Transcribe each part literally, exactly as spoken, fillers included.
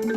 If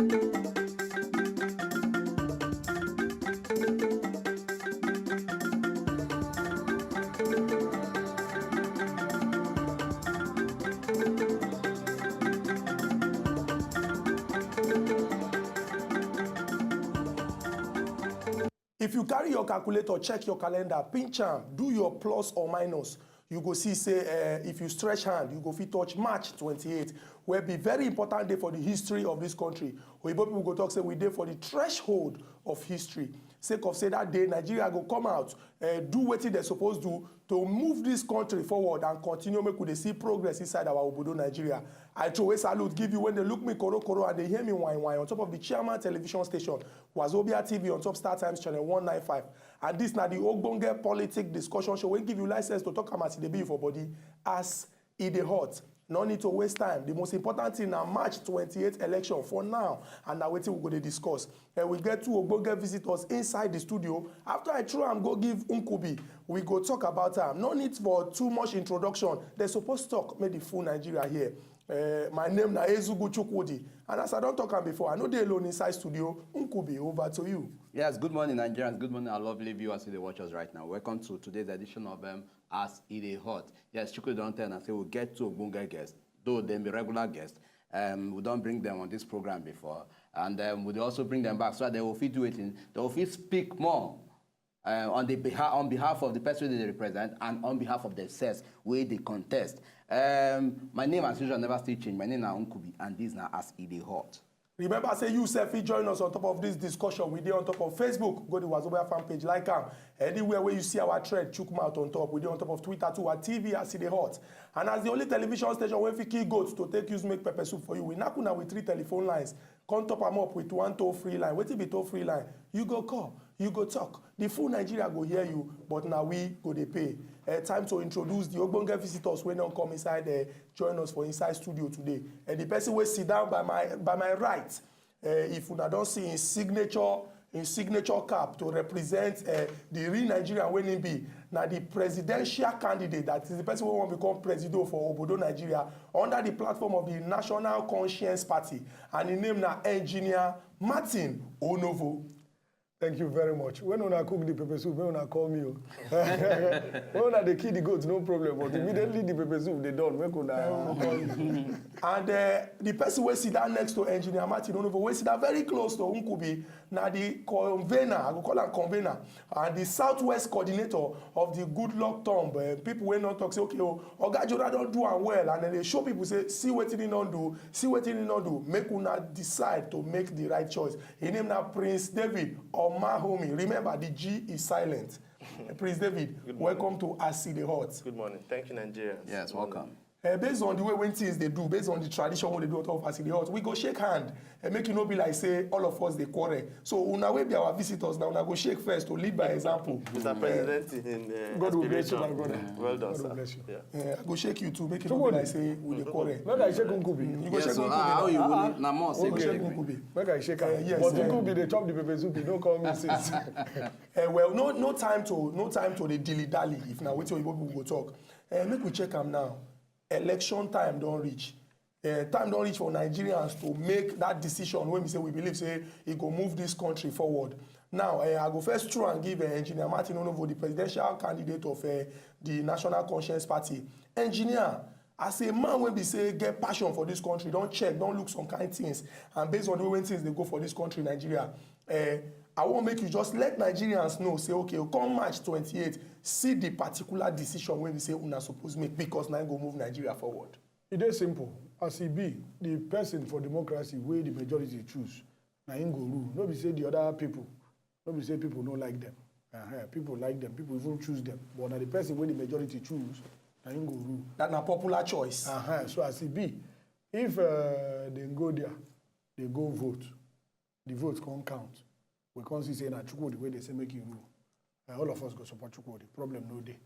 you carry your calculator, check your calendar, pinch am, do your plus or minus, you go see say, eh, if you stretch hand, you go fit touch March twenty-eight, wey be very important day for the history of this country. Oyibo people go talk say we dey for the threshold of history. Sake of say that day, Nigeria go come out, eh, do wetin dem suppose do to move this country forward and continue make we dey see progress inside our obodo Nigeria. I throw away salute give you when they look me korokoro and they hear me wine wine on top of the Chairman Television Station, Wazobia T V on top Star Times Channel one nine five. And this na the ogbonge politic discussion show wey give you license to talk am as e dey be for body, as e dey hot. No need to waste time. The most important thing na March twenty-eight election for now, and na wetin we go dey discuss. And we get two ogbonge visitors inside the studio. After I throw am go give Nkubi, we go talk about am. No need for too much introduction. They suppose talk, make the full Nigeria hear. Uh, my name na Ezugu Chukwudi, and as I don talk am before, I no dey alone inside studio. Nkubi, over to you. Yes, good morning, Nigerians. Good morning, our lovely viewers who dey watch us right now. Welcome to today's edition of um, As E Dey Hot. Yes, Chukwudi don tell us say we get two ogbonge guests, though dem be regular guests. Um, we don bring them on this program before, and um, we dey also bring them back so that they will fit do wetin, they will fit speak more uh, on the behalf on behalf of the person wey dem dey represent and on behalf of themselves wey dey contest. Um, my name as usual never still change. My name na Nkubi and this na As E Dey Hot. Remember say you sef fit join us on top of this discussion. We dey on top of Facebook, go the Wazobia fan page, like am. Anywhere where you see our thread, chook mouth on top. We dey on top of Twitter too, at T V As E Dey Hot. And as the only television station wey fit kill goat to take use make pepper soup for you, we knack una with three telephone lines. Come top am up with one toll free line. Wetin be toll free line? You go call, you go talk. The full Nigeria go hear you, but na we go dey pay. Uh, time to introduce the ogbonge visitors wey don come inside, uh, join us for inside studio today. Uh, the person wey sit down by my by my right, uh, if una don see him signature, him signature cap to represent uh, the real Nigerian wey him be, na the presidential candidate, that is the person wey wan become presido for obodo Nigeria under the platform of the National Conscience Party, and him name na Engineer Martin Onovo. Thank you very much. When una cook the pepper soup, when una call me, oh. When una dey kill the goat, no problem. But immediately the pepper soup dey done, make una call me. And uh, the person wey sit down next to Engineer Martin Onovo, wey sit down very close to Nkubi, na the convener, I go call am convener, and the Southwest coordinator of the Good Luck Tomb. Uh, people wey no talk say, okay, oh, Oga Jora don do am well, and then they show people say, see wetin he don do, see wetin he don do. Make una decide to make the right choice. His name na Prince David Omahomi. Remember, the G is silent. Prince David, welcome to As E Dey Hot. Good morning. Thank you, Nigerians. Yes, welcome. Uh, based on the way when things they do, based on the tradition wey they do on top of As E Dey Hot, we go shake hand and make it no be like say all of us dey quarrel. So una wey be our visitors now, una go shake first to lead by example. Mister President in uh, God will bless you, my aspiration. brother. Well done, God will sir. bless you. Yeah. Uh, I go shake you too, make it no be Chukwudi. Like say we dey quarrel. Make I shake Nkubi. You go Yes, shake so Nkubi how now. you Ah, will ah. na more say You go shake okay. Nkubi. Make I shake am. Uh, yes, But uh, Nkubi dey chop the pepper soup, you no call me since. Uh, well, no, no time to no time to the dilly dally. If na wetin oyibo people go talk, uh, make we check am now. Election time don reach. Uh, time don reach for Nigerians to make that decision wey be say we believe say e go move this country forward. Now, uh, I go first throw and give uh, Engineer Martin Onovo, the presidential candidate of uh, the National Conscience Party. Engineer, as a man wey be say get passion for this country, don check, don look some kind things, and based on the way things dey go for this country, Nigeria, uh, I wan make you just let Nigerians know say, okay, come March twenty-eight, see the particular decision wey be say una suppose make, because na im go move Nigeria forward. E dey simple. As e be, the person for democracy wey the majority choose, na him go rule. No be say the other people, no be say people no like them. Uh-huh. People like them, people even choose them. But na the person wey the majority choose, na him go rule. That na popular choice. Uh-huh. So as e be, if uh, dem go there, they go vote, the vote come count. We come see say na Chukwudi wey dey say make him rule. Uh, all of us go support Chukwudi. Problem no dey.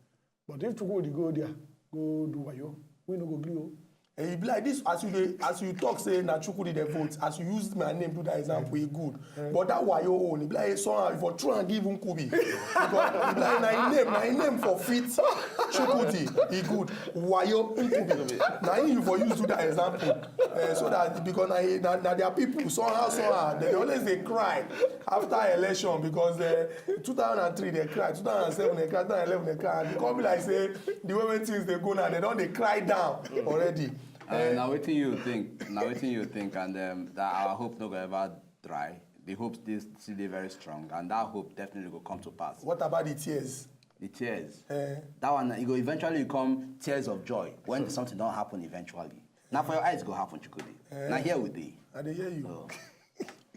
But if Chukwudi go there, go do wayo, we no go gree o. And e be like this, as you dey, as you talk say na Chukwudi dey vote, as you use my name do that example, e good. But that Wayo own, e be like somehow if you try and give Nkubi, because e be like na him name, na him name for fit Chukwudi, e good. Wayo Nkubi, na him you for use do that example. Eh, so that because na, na, na their people somehow, somehow, they always dey cry after election because, eh, two thousand and three they cry, two thousand and seven they cry, two thousand and eleven they cry. And e come be like say the way wey things dey go now, they don dey cry down already. Uh, na wetin you think? Na wetin you think? And um, that our hope no go ever dry. The hope still still dey very strong, and that hope definitely go come to pass. What about the tears? The tears. Eh, That one, e go eventually become tears of joy when something don happen eventually. Na for your eyes e go happen, Chukwudi. Na here we dey. I dey hear you.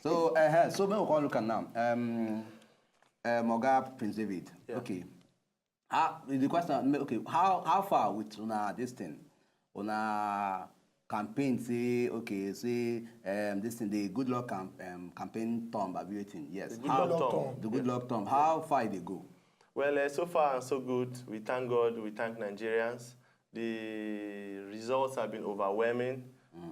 So, so, uh, so make we come look at now. Um, um, Oga Prince David. Okay. How, the question, okay, how, how far with una this thing? Una campaign say, okay, say, um, this thing, the Good Luck cam- um, campaign thumb, abi wetin? Yes. The Good How- Luck Luck thumb. thumb. The Good Luck thumb. How far e dey go? Well, uh, so far and so good. We thank God. We thank Nigerians. The results have been overwhelming.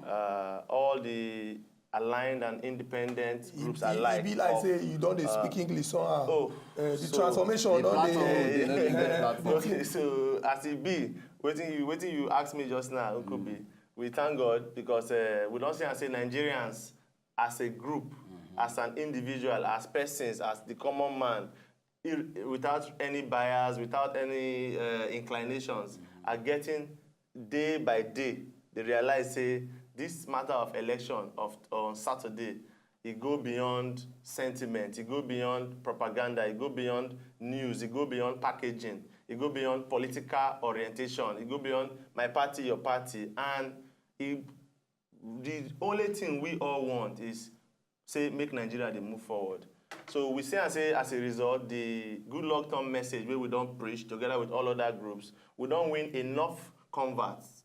Uh, all the aligned and independent groups E- e- alike. E be like of- say you don dey uh, speaking somehow. Oh, Eh, the so transformation The don platform, dey. they no dey get platform. Okay, so as e be, wetin you wetin you ask me just now, Nkubi, we thank God because uh, we don see and say Nigerians as a group, as an individual, as persons, as the common man, ir- without any bias, without any uh, inclinations, are getting day by day. They realize say this matter of election of on Saturday, e go beyond sentiment, e go beyond propaganda, e go beyond news, e go beyond packaging, e go beyond political orientation, e go beyond my party, your party, and e the only thing we all want is say make Nigeria dey move forward. So we see and say as a result, the Good Luck thumb message wey we don preach together with all other groups, we don win enough converts.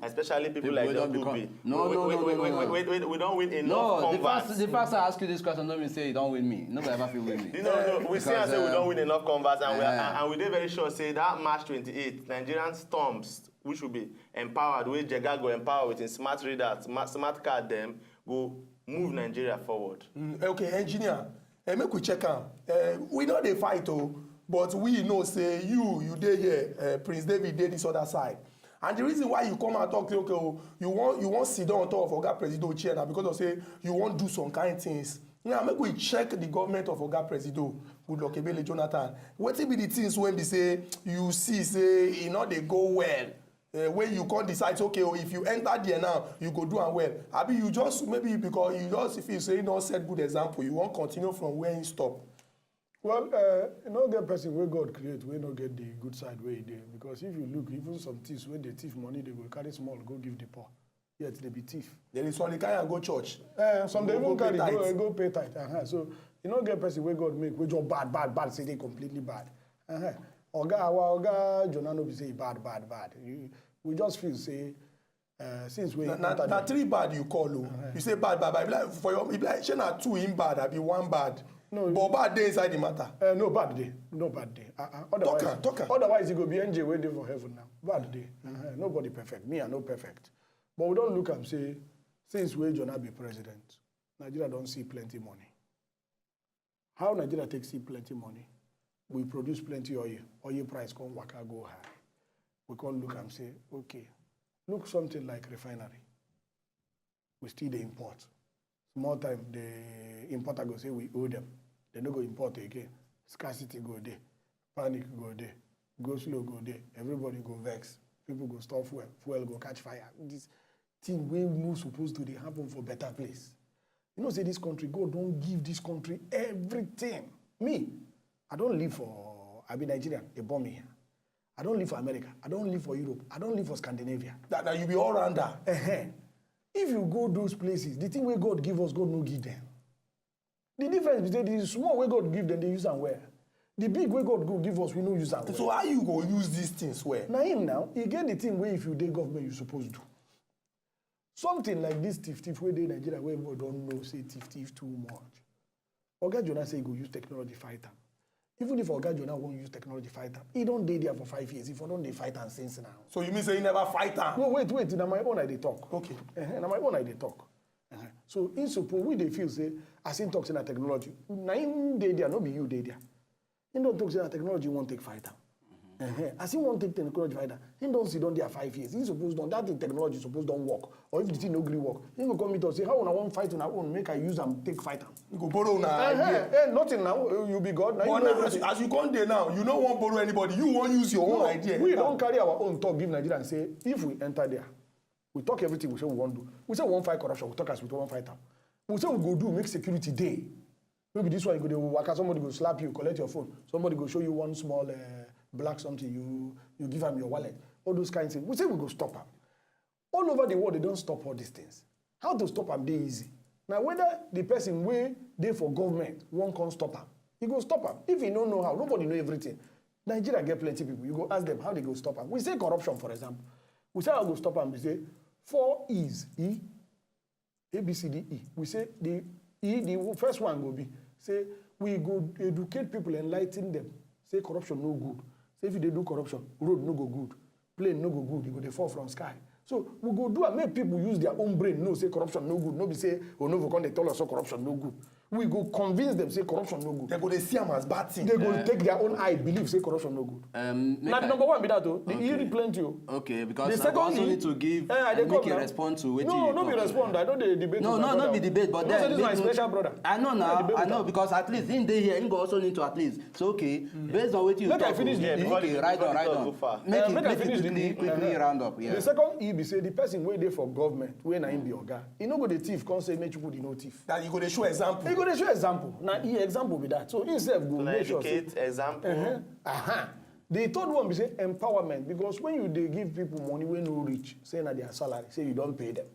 Especially people People like wey don John become- Kubi. No, we, no, we, no, we, no, we, no, we, no. we, we, we don win enough No, the converts. fact, the fact I ask you this question no mean say you don win me. Nobody ever fit win me. You know, no, we see and Because, say we uh, don win enough converts, and we are, uh-huh. and, and we dey very sure say that March twenty-eighth, Nigerian storms, which will be empowered, wey Jega go empower with him smart reader, smart, smart card dem, go move Nigeria forward. Mm, okay, engineer, eh, make we check am. Eh, we no dey fight o, but we know say you, you dey here, eh, Prince David dey this other side. And the reason why you come and talk say, okay, oh, you wan, you wan sit down on top of Oga Presido chair na because of say you wan do some kind things. Now make we check the government of Oga Presido, Goodluck Ebele Jonathan. Wetin be the things wey be say you see say e no dey go well? Uh, when you come decide say, okay, oh, if you enter there now, you go do am well. Abi you just, maybe because you just feel say you don set good example, you wan continue from where you stop. Well, uh, you no get person wey God create wey no get the good side wey e dey, because if you look, even some thieves wey dey thief money, they go carry small go give the poor, yet they be thief. There is some dey carry am go church. Uh, some dey Go- even go pay carry go, tithe. Go pay tithe. Uh-huh. So you no get person wey God make wey just bad, bad, bad, say they completely bad. Uh-huh. Oga, our Oga Jonah no be say he bad, bad, bad. You, we just feel say uh, since we Na, na, enter na the- three bad you call o. You say bad, bad, bad. E be like for your, e be like say na two in bad, abi one bad. No, But bad dey inside the matter. Uh, no, bad day, no bad day. Uh, uh, otherwise, Talk am, talk am. Otherwise, e go be N J wey dey for heaven now. Bad day. Uh-huh. Nobody perfect. Me, I no perfect. But we don look am say since wey Jonah be president, Nigeria don see plenty money. How Nigeria take see plenty money? We produce plenty oil. Oil price come waka go high. We come look am say, okay, look something like refinery. We still dey import. Small time, the importer go say we owe them. They no go import again. Scarcity go dey. Panic go dey. Go slow go dey. Everybody go vex. People go stop fuel. Fuel go catch fire. This thing wey no suppose to dey happen for better place. You know say this country, God don give this country everything. Me, I don live for, I be Nigerian, they born me here. I don live for America. I don live for Europe. I don live for Scandinavia. That, that you be all rounder. Ehen. If you go those places, the thing wey God give us, God no give them. The difference be say the small wey God give them, they use am well. The big wey God go give us, we no use am well. So how you go use these things well? Na him now, e get the thing wey if you dey government, you suppose do. Something like this thief thief wey dey Nigeria wey everybody don know say thief thief too much. Oga Jonah say he go use technology fight am. Even if Oga Jonah wan use technology fight am, e don dey there for five years. If I don dey fight am since now. So you mean say you never fight am? No, wait, wait. Na my own I dey talk. Okay. Uh-huh, na my own I dey talk. Uh-huh. So in suppose we dey feel say as him talk say na technology, na him dey there, no be you dey there. Him don talk say na technology wan take fight am. Uh-huh. As him wan take technology fight am, him don sit down there five years. Him suppose don that thing technology suppose don work. Or if the thing no gree work, him go come meet us say how una wan fight una own make I use am take fight am. You go borrow una Uh-huh. idea. Hey, nothing now. You be God. Now you But know now, as you, everything. As you come there now, you no wan borrow anybody. You wan use your own No, idea. We don carry our own talk give Nigeria and say if we enter there, we talk everything we say we wan do. We say we wan fight corruption, we talk as we wan fight am. We say we go do make security dey. No be this one you go dey waka, somebody go slap you, collect your phone, somebody go show you one small uh, black something, you you give am your wallet, all those kind things. We say we go stop am. All over the world, they don stop all these things. How to stop am dey easy. Na whether the person wey dey for government wan come stop am, e go stop am. If e no know how, nobody know everything. Nigeria get plenty people. You go ask them how they go stop am. We say corruption, for example. We say how go stop am. We say four E's, E, A B C D E. We say the E, the first one go be say we go educate people, enlighten them. Say corruption no good. Say if you dey do corruption, road no go good, plane no go good, e go dey fall from sky. So we go do am make people use their own brain, know say corruption no good. No be say Onovo come dey tell us say corruption no good. We go convince them say corruption no good. They go dey see am as bad thing. They go take their own eye believe say corruption no good. Um, make Na the I- number one be that o. The E Okay. reply plenty o. Okay, because The I second also E- need to give Eh, I dey make come a now. response to wetin No, you no be talk. Respond. I don dey debate No, with my no, no brother. be debate, but You know then say this is my make- special brother. I know I now, debate I with know am. Because at least him dey here, him go also need to at least. So okay, based on wetin you Make I talk, finish the- okay, Before the- right on, before the right talk on. go far. Make Eh, it make I make it finish the- quickly, quickly Uh, round up. Yeah. The second E be say the person wey dey for government, wey na him be oga, e no go dey thief come say make Chukwudi no thief. That you go dey show example. E go dey show example. Na e example be that. So him sef go Na make sure say educate, example. Uh-huh. Uh-huh. The third one be say empowerment, because when you dey give people money wey no reach, say na their salary, say you don pay them.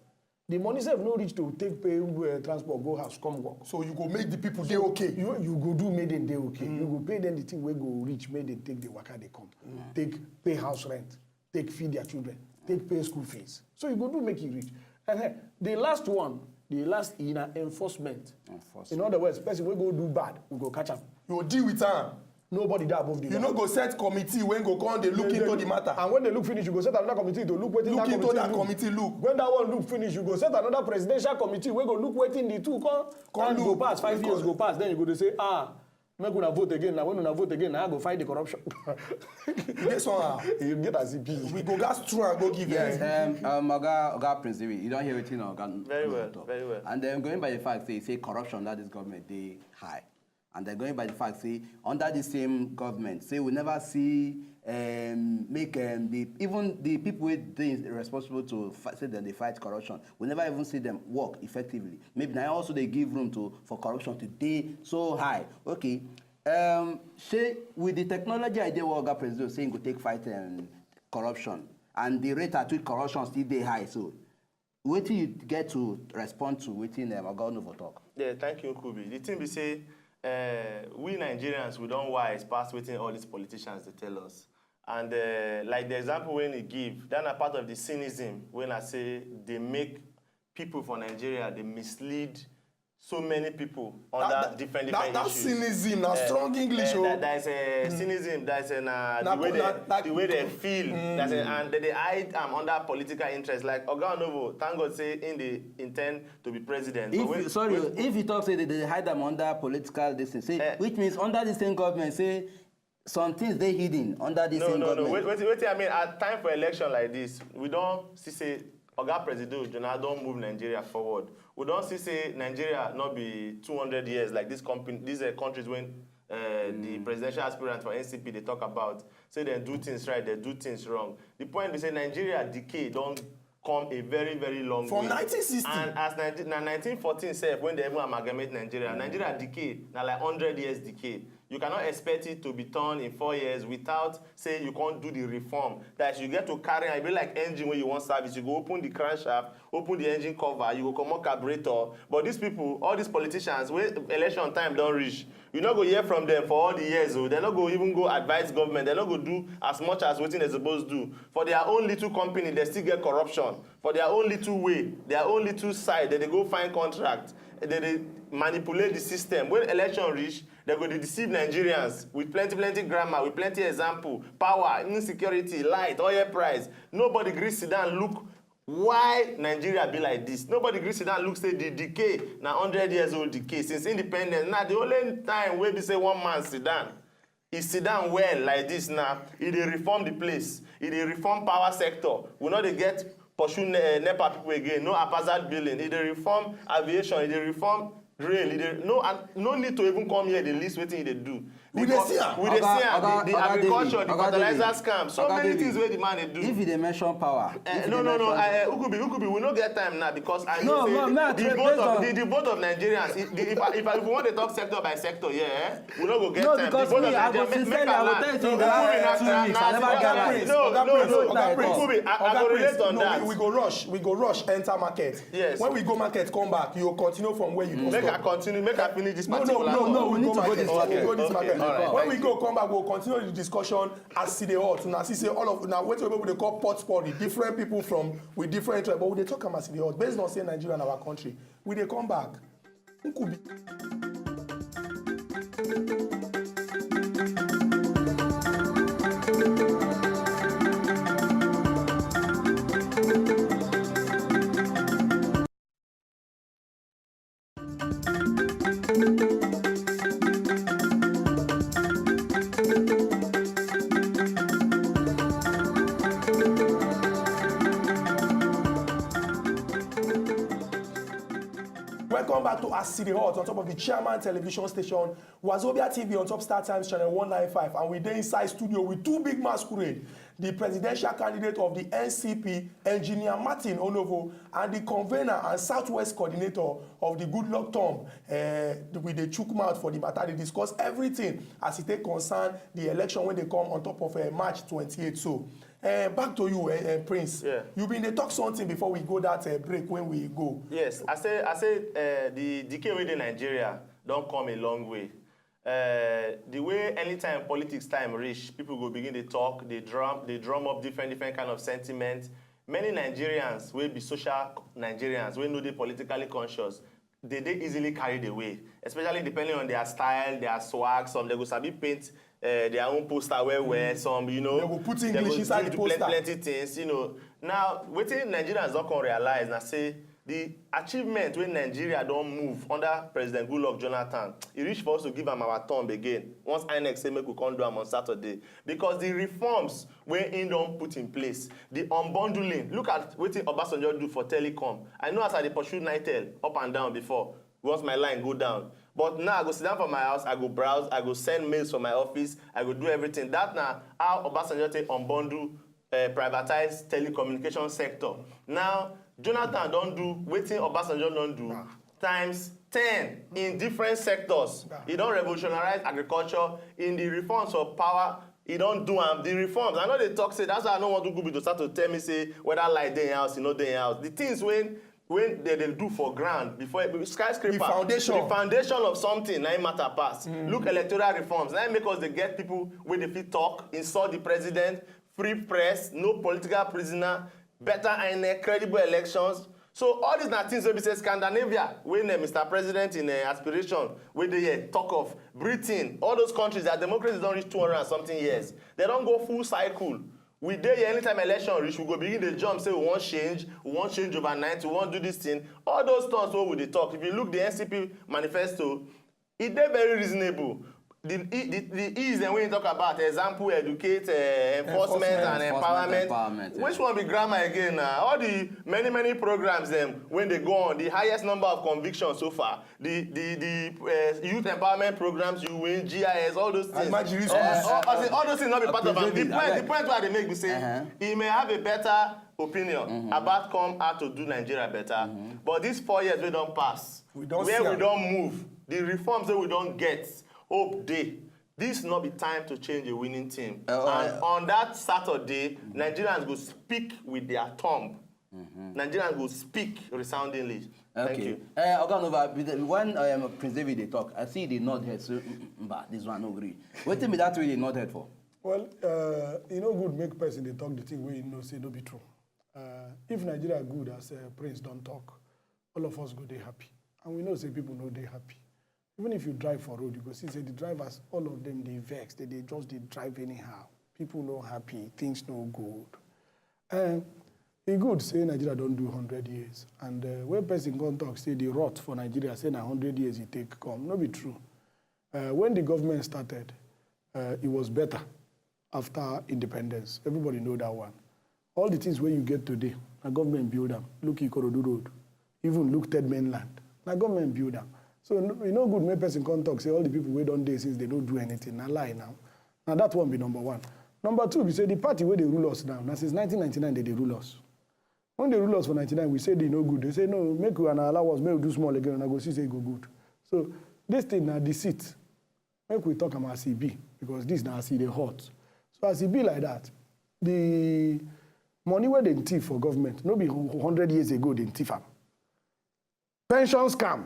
The money sef no reach to take pay uh, transport, go house, come work. So you go make the people dey okay. You you go do make dem dey okay. You go pay them the thing wey go reach, make dem take the waka dey come, take pay house rent, take feed their children, take pay school fees. So you go do make e reach. And then the last one, the last E na enforcement. Enforcement. In other words, person wey go do bad, we go catch am. You go deal with am. Nobody dey above the You law. No go set committee wey go come dey look into the matter. And when they look finish, you go set another committee to look wetin Look that into committee that look. Committee look. When that one look finish, you go set another presidential committee wey go look wetin the two come. Come Time go look. Pass, five Come years go pass, then you go dey say, ah, make una vote again. Now when una vote again, na I go fight the corruption. This one, ah, You get as e be. We go gas through and go give Yes, them. Um, um, Oga, Oga Prince Iwi, you don hear wetin Oga Very well, talk. Very well. And then going by the fact say, say corruption that this government dey high, and then going by the fact say under the same government, say we never see um, make um, the even the people wey dey responsible to fi- say dem dey fight corruption, we never even see them work effectively. Maybe na also dey give room to for corruption to dey so high. Okay, um, say with the technology idea wey Oga Presido say he go take fight um, corruption, and the rate at which corruption still dey high, so wetin you get to respond to wetin um, Oga Onovo talk? Yeah, thank you, Kubi. The thing be say, uh, we Nigerians, we don't wise past waiting all these politicians they tell us. And uh, like the example when he give, that na part of the cynicism when I say they make people for Nigeria, they mislead so many people under That- different that- different that issues. cynicism na Eh, strong English, eh, oh. that, that is a cynicism. That is a na, Na- the way na- they na- the way they feel. That's a, and they, they hide am under political interest. Like Oga Onovo, thank God say in the intend to be president. But If when- you, sorry, when- if you talk say they dey hide am under political this thing, say Eh. Which means under the same government, say some things dey hidden under the no, same no, no. government. Wait, wait, wait. I mean, at time for election like this, we don't see say Oga Presido Jonah don't move Nigeria forward. We don't see say Nigeria not be two hundred years like this company, these uh, countries when uh, the presidential aspirant for N C P they talk about say they do things right, they do things wrong. The point is say Nigeria decay don't come a very very long From way. Nineteen sixty. And as nineteen, na nineteen fourteen sef when they even amalgamate Nigeria, Nigeria decay na like hundred years decay. You cannot expect it to be turned in four years without say you can't do the reform. That you get to carry and be like engine when you want service. You go open the crankshaft, open the engine cover, you go comot carburetor. But these people, all these politicians, when election time don't reach, you not go hear from them for all the years. Oh, they not go even go advise government. They not go do as much as what they're supposed to do for their own little company. They still get corruption for their own little way, their own little side. They, they go find contract. They, they manipulate the system. When election reach, They go dey deceive Nigerians with plenty plenty grammar, with plenty example, power, insecurity, light, oil price. Nobody gree sit down look why Nigeria be like this. Nobody gree sit down look say the decay na hundred years old decay since independence. Na the only time wey be say one man sit down, e sit down well like this, na e dey reform the place, e dey reform power sector. We no dey get pursue ne- nepa people again, no haphazard billing, e dey reform aviation, e dey reform rail, e dey no and no need to even come here dey list wetin e dey do. We dey see am. We dey see am. Oga- The, the Oga David, agriculture, the Oga David, fertilizer scam, so Oga many David, things wey the man dey do. If you dey mention power, Eh, if you no, dey no, no. mention- Uh, Ukubi, Ukubi, we no get time now because I No, know say no, no, the based vote on- of the, the vote of Nigerians. If, the, if, I, if, I, if we want to talk sector by sector, yeah, eh, we no go get No, time. because The vote me, of I go Nigeria, make, make sincerely, I I go land. tell you say No, the last Ukubi, na- two na- weeks, na- I never na- get time. No, Oga no, Prince, no. Oga Prince, Ukubi, I, I Oga go Prince, relate on no, that. We, we go rush. We go rush. Enter market. Yes. When we go market, come back. You continue from where you go. Make I Stop. continue. Make I finish this No, no, particular no, one. no. We We need go to go market. this We market. Go this Okay, market. all right, When thank we go, come back, we'll continue the discussion as e dey hot. Una see say all of now wetin people dey call pot spoil, different people from with different interest, but we dey talk am as e dey hot based on say Nigeria na our country. We dey come back. Nkubi. Welcome back to As E Dey Hot on top of the Chairman Television Station, Wazobia T V on top Star Times Channel one nine five, and we dey inside studio with two big masquerade, the presidential candidate of the N C P, Engineer Martin Onovo, and the convener and Southwest coordinator of the Good Luck Tomb. Uh, we dey chook mouth for the matter, dey discuss everything as e take concern the election wey dey come on top of uh, March twenty-eight. So, uh, back to you, uh, uh, Prince. Yeah. You been dey talk something before we go that uh, break when we go. Yes, I say, I say, uh, the decay wey dey Nigeria don come a long way. Uh, the way anytime politics time reach, people go begin dey talk, dey drum, dey drum up different different kind of sentiment. Many Nigerians wey be social Nigerians wey no dey politically conscious, they dey easily carried away, especially depending on their style, their swag. Some they go sabi paint uh, their own poster well well. Some, you know, They go put they English go inside do the plenty poster. plenty things. You know, now wetin Nigerians don come realize na say the achievement wey Nigeria don move under President Goodluck Jonathan, e reach for us to give am our thumb again once INEC say make we come do am on Saturday, because the reforms wey im don put in place, the unbundling, look at wetin Obasanjo do for telecom. I know as I dey pursue Nitel up and down before, once my line go down. But now I go sit down for my house, I go browse, I go send mails for my office, I go do everything. That na how Obasanjo take unbundle, uh, privatize telecommunication sector. Now, Jonathan don do wetin Obasanjo don do times ten in different sectors. He don revolutionize agriculture, in the reforms of power, he don do am. The reforms, I no dey talk say, that's why I no want Ukubi to start to tell me say whether light dey im house, e no dey im house. The things wey wey dem dey do for ground before, skyscraper, The foundation. The foundation of something na im matter pass. Look, electoral reforms na im make us dey get people wey dey fit talk, insult the president, free press, no political prisoner, better INEC, credible elections. So all these na things wey be say Scandinavia, wey na Mister President in uh, aspiration, wey dey here talk of, Britain, all those countries, their democracy don reach two hundred and something years. They don go full cycle. We dey here, anytime election reach, we go begin dey jump say we wan change, we wan change overnight, we wan do this thing. All those thoughts wey we dey talk, if you look the N C P manifesto, e dey very reasonable. The, the, the ease dem wey you talk about, example, educate, uh, enforcement, Enforcement. And Enforcement, empowerment. Empowerment, yeah. Which one be grammar again na? All the many many programs dem wey dey go on, the highest number of convictions so far, the the the uh, youth empowerment programs, you win, G I S, all those things. Almajiri All, schools. all, all, all those things no be part of am. The David, point, abeg. The point wey I dey make be say, Uh-huh. He may have a better opinion about come how to do Nigeria better, but these four years wey don pass, We don where see we am. Don move, the reforms wey we don get, hope dey. This no be time to change a winning team. Uh, And on that Saturday, Nigerians go speak with their thumb. Nigerians go speak resoundingly. Thank Okay. You. Uh, Oga Nova, be the- when um, Prince David dey talk, I see the nod head. So, mm, mm, mba, this one no gree. Wetin be that way dey nod head for? Well, uh, e no good make person dey talk the thing wey you know say no be true. Uh, if Nigeria good as uh, Prince don talk, all of us go dey happy, and we know say people no dey happy. Even if you drive for road, you go see say the drivers, all of them, they vex. They, they just, they drive anyhow. People no happy, things no good. Um, e good say Nigeria don do hundred years, and uh, when person come talk say the rot for Nigeria, say na hundred years e take come, no be true. Uh, when the government started, uh, it was better after independence. Everybody know that one. All the things where you get today, na government build them. Look Ikorodu Road, even look Third Mainland, na government build them. So no, e no good make person come talk say all the people wey don dey since they no do anything. Na lie now. Now that one be number one. Number two be say the party where they rule us now, now since nineteen ninety-nine they dey rule us. When they rule us for ninety-nine, we say they no good. They say no, make we and allow us, make we do small again, and I go see say e go good. So this thing na deceit. Make we talk am as e be, because this na as e dey hot. So as e be like that, the money where they thief for government, no be hundred years ago they thief am. Pension scam.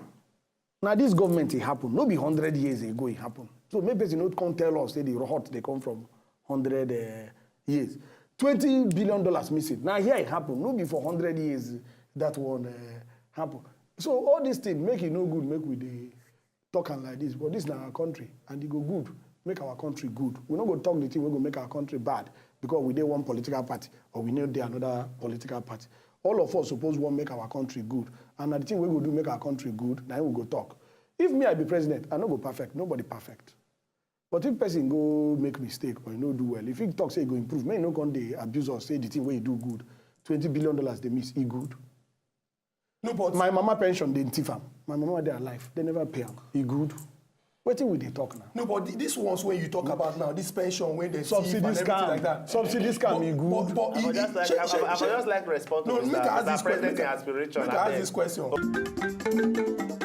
Now this government it happen, no be hundred years ago it happen. So make person no come tell us say the hot they come from hundred uh, years. Twenty billion dollars missing. Now here it happen, no be for hundred years that one uh, happen. So all this thing make it no good, make we dey talk am like this, but this na our country, and e go good make our country good. We no go talk the thing wey go make our country bad because we dey one political party or we no dey another political party. All of us suppose wan make our country good, and na the thing wey go do make our country good, na im we go talk. If me I be president, I no go perfect, nobody perfect. But if person go make mistake or e no do well, if he talk say e go improve, make e no come dey abuse us say the thing wey e do good. Twenty billion dollars dey miss, e good. No, but My mama pension dey thief am. My mama dey alive, they never pay am. E good. Wetin we dey talk now? No, but th- these ones when you talk about now, this pension when they Subsidy thief and everything scam. Like that. Subsidy scam, e good. But, but I would just like, I, I would just like respond to No, this. make I Now. ask this President question. Aspiration. Make I ask Abeg. This question.